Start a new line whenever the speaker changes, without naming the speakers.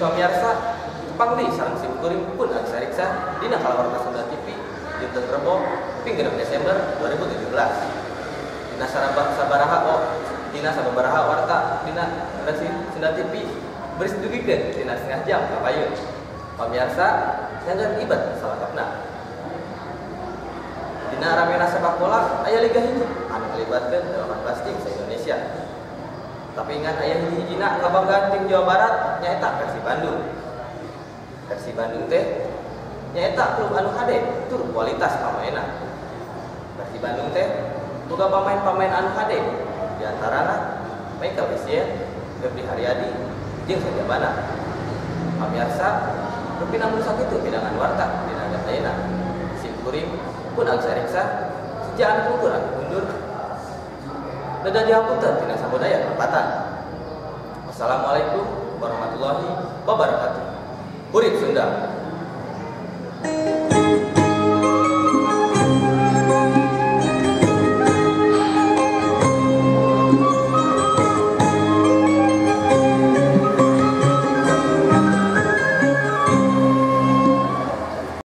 Pamirsa, tepang deui sareng sim kuring pun Agsa Riksa dina Kalawarta Sunda TV dinten Rebo ping 6 Desember 2017. Dina sarabah sabaraha oh dina sababaraha warta dina redaksi Sunda TV beris dugikeun dina setengah jam kapayun. Pamirsa, nyanggan ibet salengkapna. Dina ramena sepak bola aya liga hiji anu ngalibatkeun 18 tim sa-Indonesia. Tapi ngan aya hiji-hijina kabanggaan tim Jawa Barat, nyaeta Persib Bandung. Persib Bandung teh nyaeta klub anu hade tur kualitas pamainna. Persib Bandung teh boga pamain-pamain anu hade, di antarana Michael Essien, Febri Haryadi, jeung sajabana. Pamirsa, rupina mun sakitu hidangan warta dina ayeuna. Sim kuring pun Agsa Riksa sejaan kultur anu mundur. Dadah, dihapunten tina sabudaya perempatan. Wassalamualaikum warahmatullahi wabarakatuh. Kuring Sunda.